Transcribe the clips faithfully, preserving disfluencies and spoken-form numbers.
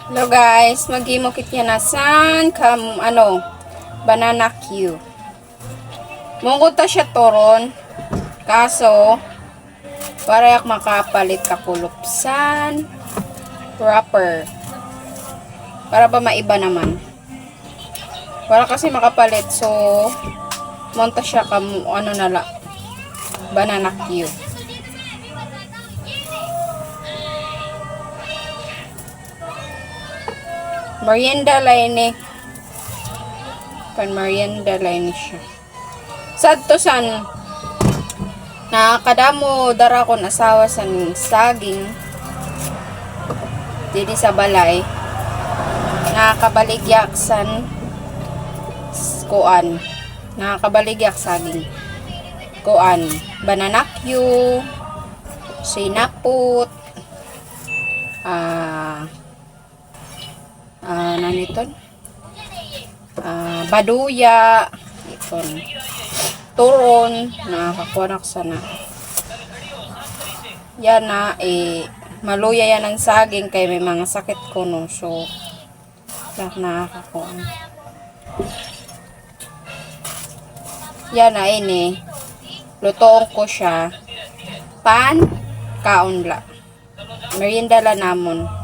Hello guys, maghimo kita na san kam, ano, banana cue. Mungkot ta siya turon. Kaso, waray ak makapalit kakulop san wrapper. Para ba maiba naman. Wala kasi makapalit, so, munta siya kam, ano na la, banana cue. Merienda la ini. Pan merienda la ini siya. Sadto san, nakadamo dara akon asawa san saging didi sa balay. Nakakabaligya ak san s-, kuan. Nakakabaligya ak saging. Kuan, banana cue, sinapot, ah, Ah, naniton? Ah, baduya. Iton. Turon. Nakakakuha na ako sana. Yana, eh, maluya yana an saging kay may mga sakit kuno. So, na-, nakakakuha. Yana, ini. Lutoon ko siya. Pan, kaon la. Merienda la namon.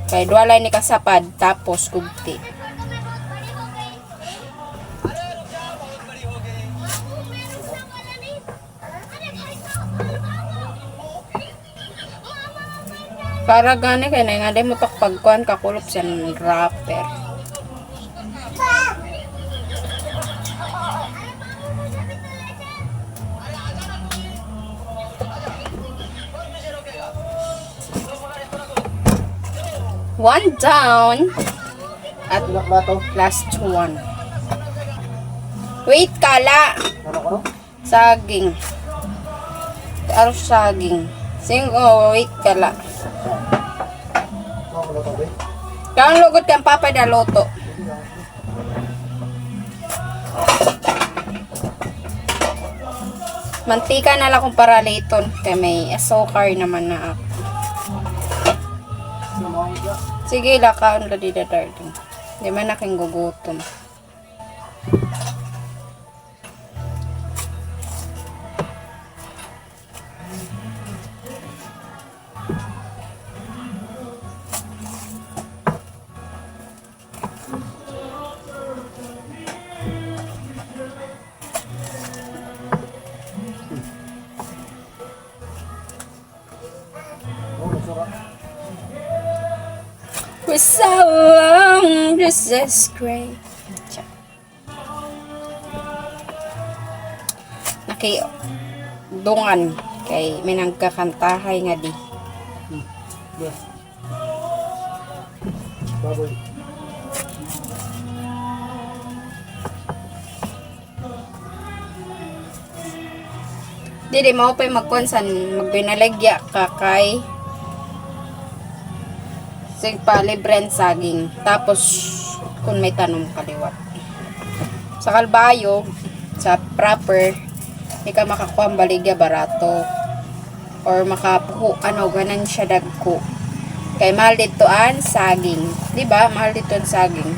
Kay duha la ini ka sapad, tapos kugti. Para gani kay naay ngadi mo tak pagkuan kakulop san wrapper. One down. At last one. Wait ka la. Saging. Aros saging. Sing, oh, wait ka la. Kaon lugod kan Papa da luto. Mantika na la akon paraliton kay may asukar naman na ako. Sige la, kaon la dida, darling. Di man ako gugutom. We're so alone, this is great. Nakidungan kay may nagkakantahay ngadi. Hmm. Yeah. Baboy. Dili, maupay magkuan san magbinaligya ka kay sig palibre an saging. Tapos, kun may tanom ka liwat. Sa Calbayog, sa proper, di ka makakuha an baligya barato. Or makapuho, ano, ganansya dagko. Kay mahal didto an saging. Di ba? Mahal didto an saging.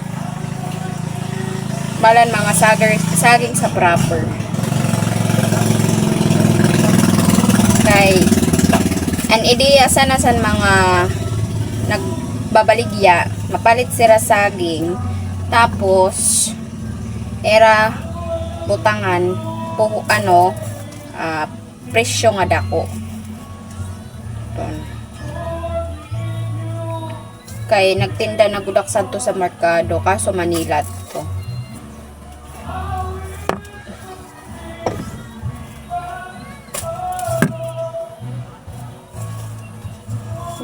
Mahal an mga sagar-, saging sa proper. Kay, an ideya sana san mga nagbabaligya, mapalit sira saging, tapos, ira butangan, puho, ano, ah, presyo nga dako. Ton. Kay nagtinda na gud ak sadto sa merkado, kaso Manila to.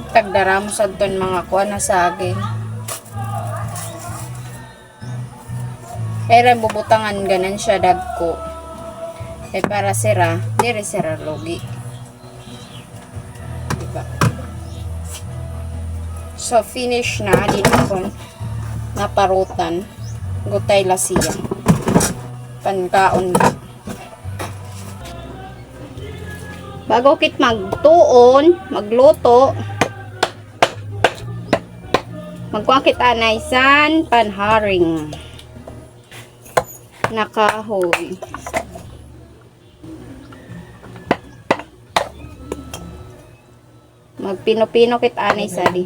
Tagdara mo sadton mga kuan na saging. Ira bubutangan ganansya dagko. Kay para sira, diri sira lugi. Diba? So, finish na. Di na akon naparutan. Gutay la siya. Pankaon. Bago kit magtuon, magluto, Magkuha kita anay san panharing na kahoy. Magpino-pino kit anay sadi.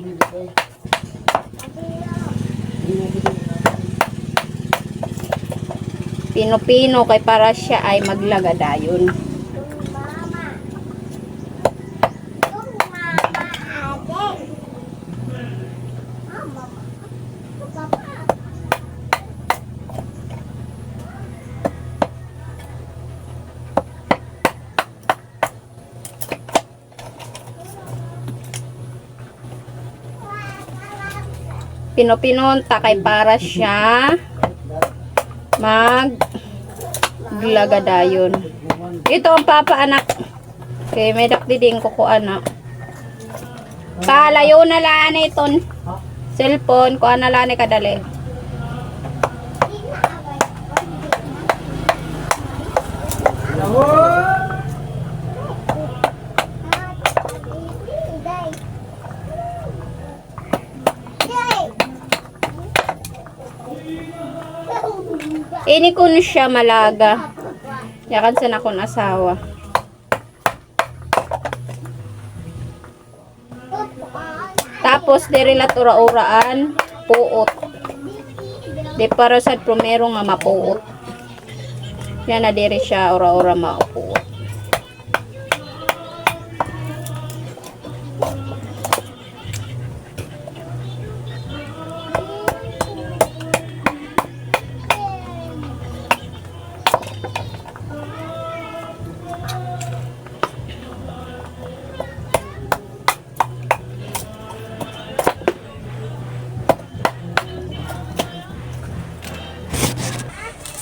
Pino-pino kay para siya ay maglaga dayon. Pino-pinon ta kay para siya maglaga dayon. Ito an papa, anak. Kay may dakdiding ko kuan na. Kalayo na la ani iton cellphone, kuan na la ani kadali. Ini kuno siya malaga. Yakan sa nakon asawa. Tapos, diri la ura-uraan, puot. Di para sa primero nga mapuot. Yana, diri siya ura-ura mapuot.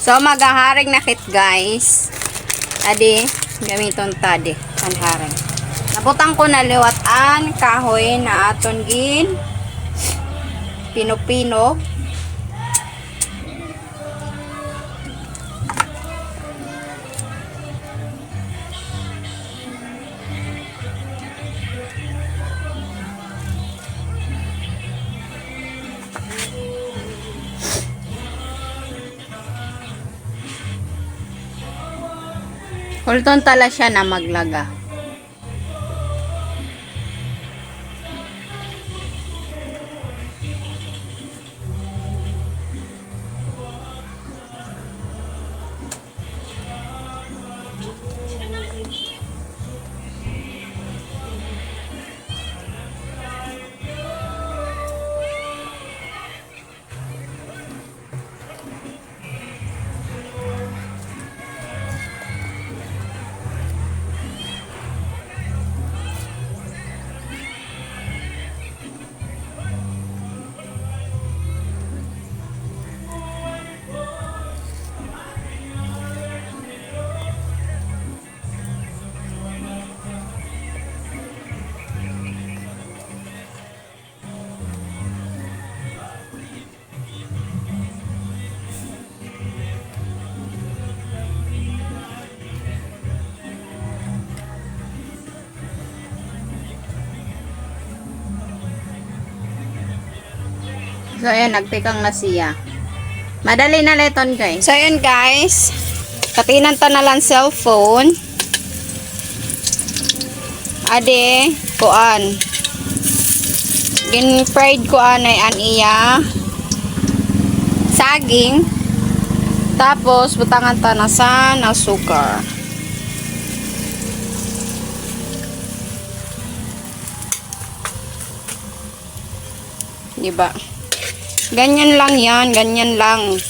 So, maghaharing na kit, guys. Adi, gamiton ta di, panharing. Nabutang ko na liwat an kahoy na aton gin pino-pino. Hulton ta la siya na maglaga. So, ayan, nagtikang na siya. Madali na la iton, guys. So, ayan, guys. Katinan ta na la an cellphone. Adi, kuan. Gin-fried ko anay an iya saging. Tapos, butangan ta na san asukar. Di ba? Ganyan lang yan, ganyan lang.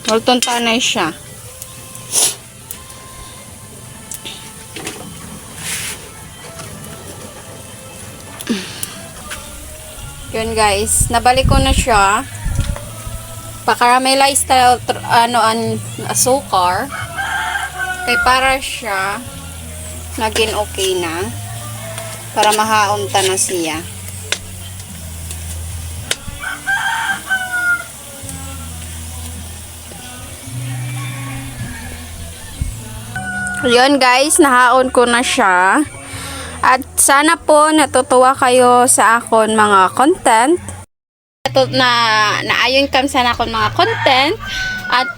Hulton ta anay siya. Yun, guys, nabalik ko na siya. Pa-caramelize ta, tr-, ano, an asukar. Kay para siya nagin okay na. Para mahaon ta na siya. Yun guys, nahaon ko na siya. At sana po natutuwa kayo sa akon mga content. Ito na, naayon kam sa akon mga content. At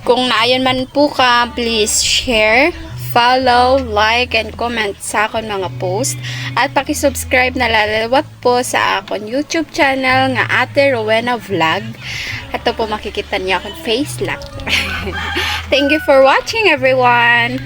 kung naayon man po ka, please share, follow, like, and comment sa akon mga post. At paki-subscribe na la liwat po sa akon YouTube channel nga Ate Rowena Vlog. Ato po makikita niyo akon face lang. Thank you for watching, everyone!